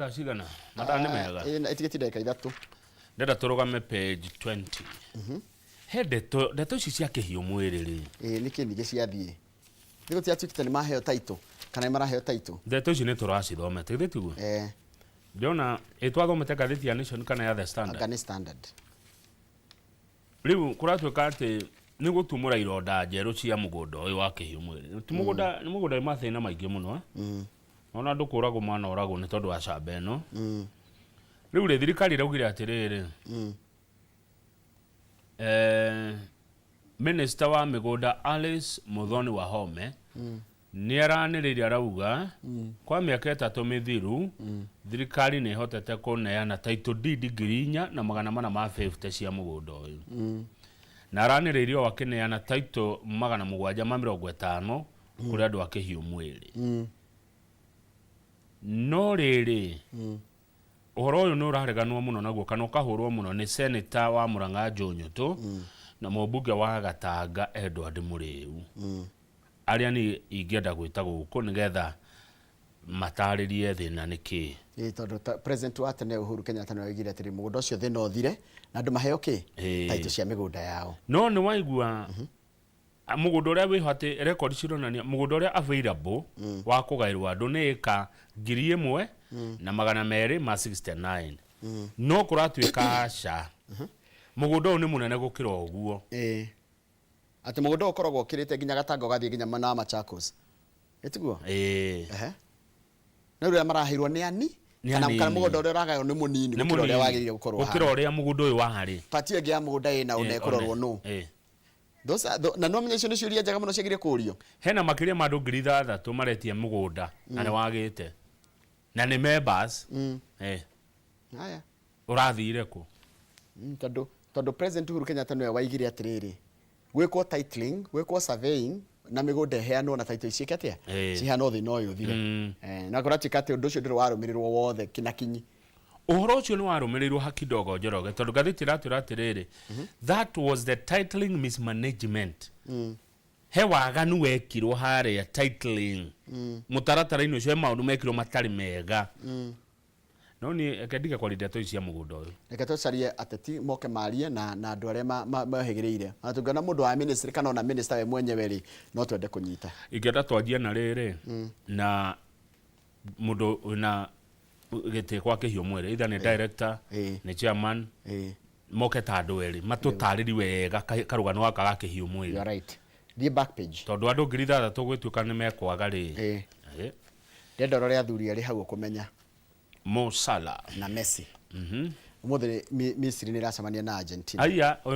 Thaa cigana? Mathaa nĩ mega. Ĩtigĩtie ndagĩka 3. Ndĩrenda tũrũgame page 20. He ndeto ndeto ici cia kĩhiũ mwĩrĩ rĩ. Ĩĩ, nĩkĩ ningĩ ciathiĩ? Nĩ gũtiratuĩkĩte nĩ maheo title kana nĩ maraheo title? Ndeto ici nĩ tũracithomete, githĩ tiguo? Eh. Ndĩrona ĩ twathomete ngathĩti ya Nation kana ya The Standard. Anga nĩ Standard. Rĩu kũratuĩka atĩ nĩ gũtumũra ironda njerũ cia mũgũnda ũyũ wa kĩhiũ mwĩrĩ. Ti mũgũnda, nĩ mũgũnda wĩ mathĩna maingĩ mũno eh? Ona andũ kũragwo manoragwo nĩ tondũ wa camba ĩno. Rĩu rĩ, thirikari ĩraugire atĩrĩrĩ, Minister wa mĩgũnda Alice Muthoni Wahome nĩ aranĩrĩire arauga kwa mĩaka 3 mĩthiru thirikari nĩ ĩhotete kũneana title deed 4450 cia mũgũnda ũyũ. Na aranĩrĩire o akĩneana title 750 kũrĩ andũ a kĩhiũ mwĩrĩ. No rĩrĩ, ũhoro ũyũ nĩ ũrareganwo mũno naguo kana ũkahũrwo mũno nĩ Senator wa Murang'a Joe Nyutu na mũmbunge wa Gatanga Edward Mũrĩu, arĩa niĩ ingĩenda gwĩta gũkũ nĩgetha matarĩrie thĩna nĩ kĩĩ. Ĩĩ, tondũ ta president wa tene Uhuru Kenyatta nĩwe oigire atĩrĩ, mũgũnda ũcio thĩna ũthire na andũ maheo kĩ? Title cia mĩgũnda yao. No nĩ waigua mũgũnda ũrĩa wĩho atĩ record cironania mũgũnda ũrĩa available wa kũgaĩrwo andũ nĩ ĩka 1269, no kũratuĩka aca, mũgũnda ũyũ nĩ mũnene gũkĩra ũguo. Ĩĩ, atĩ mũgũnda ũyũ ũkoragwo ũkĩrĩte nginya Gatanga ũgathiĩ nginya mwena wa Machakos, ĩtiguo? Ĩĩ. Ehe. Na rĩu ũrĩa maraheirwo nĩ ani Nĩ kana anini. Kana mũgũnda ũrĩa ũragaywo nĩ mũnini nĩ gũkĩra ũrĩa mũnini wagĩrĩire gũkorwo gũkĩra ũhana. Ũrĩa mũgũnda ũyũ warĩ. Part ĩyo ĩngĩ ya mũgũnda ĩna ũ na ĩkũrorwo nũ? Those are, na no menya icio nĩ ciũria njega mũno ciagĩrĩire kũũrio. Hena makĩria ma andũ 6000 maretia mũgũnda na nĩ wagĩte na nĩ members. Haya. Ũrathire kũ? Tondũ President Uhuru Kenyatta nĩwe waigire atĩrĩrĩ, gwĩkwo titling, gwĩkwo surveying na mĩgũnda ĩheanwo na title ciĩke atĩa? Ciheanwo thĩna ũyũ ũthire. Na kũratuĩka atĩ ũndũ ũcio ndũrĩ warũmĩrĩrwo wothe na kinyi. Ũhoro ũcio nĩ warũmĩrĩirwo hakidogo, Njoroge, tondũ ngathĩti ĩratwĩra atĩrĩrĩ, that was the titling mismanagement. He waganu wekirwo harĩa titling mũtaratara-inĩ ũcio, he maũndũ mekirwo matarĩ mega. No niĩ reke ndige kwaria ndeto ici cia mũgũnda ũyũ. Reke tũcarie ateti moke marie na andũ arĩa mohĩgĩrĩire. Ona tũngĩona mũndũ wa ministry kana ona minister we mwenyewe rĩ, no twende kũnyita. Ingĩenda twanjie na rĩrĩ, na mũndũ wĩna gĩtĩ kwa kĩhiũ mwĩrĩ, either nĩ director, nĩ chairman, moke ta andũ erĩ matũtarĩri wega karũgano gaka ga kĩhiũ mwĩrĩ. You are right. Thiĩ back page. Tondũ andũ 6000 gwĩtuĩka nĩ mekwaga rĩ. Ndĩrenda ũrore athuri erĩ hau ũkũmenya. Mo Salah na Messi. Ũmũthĩ Misri nĩ ĩracemania na Argentina. Aya, ũyũ.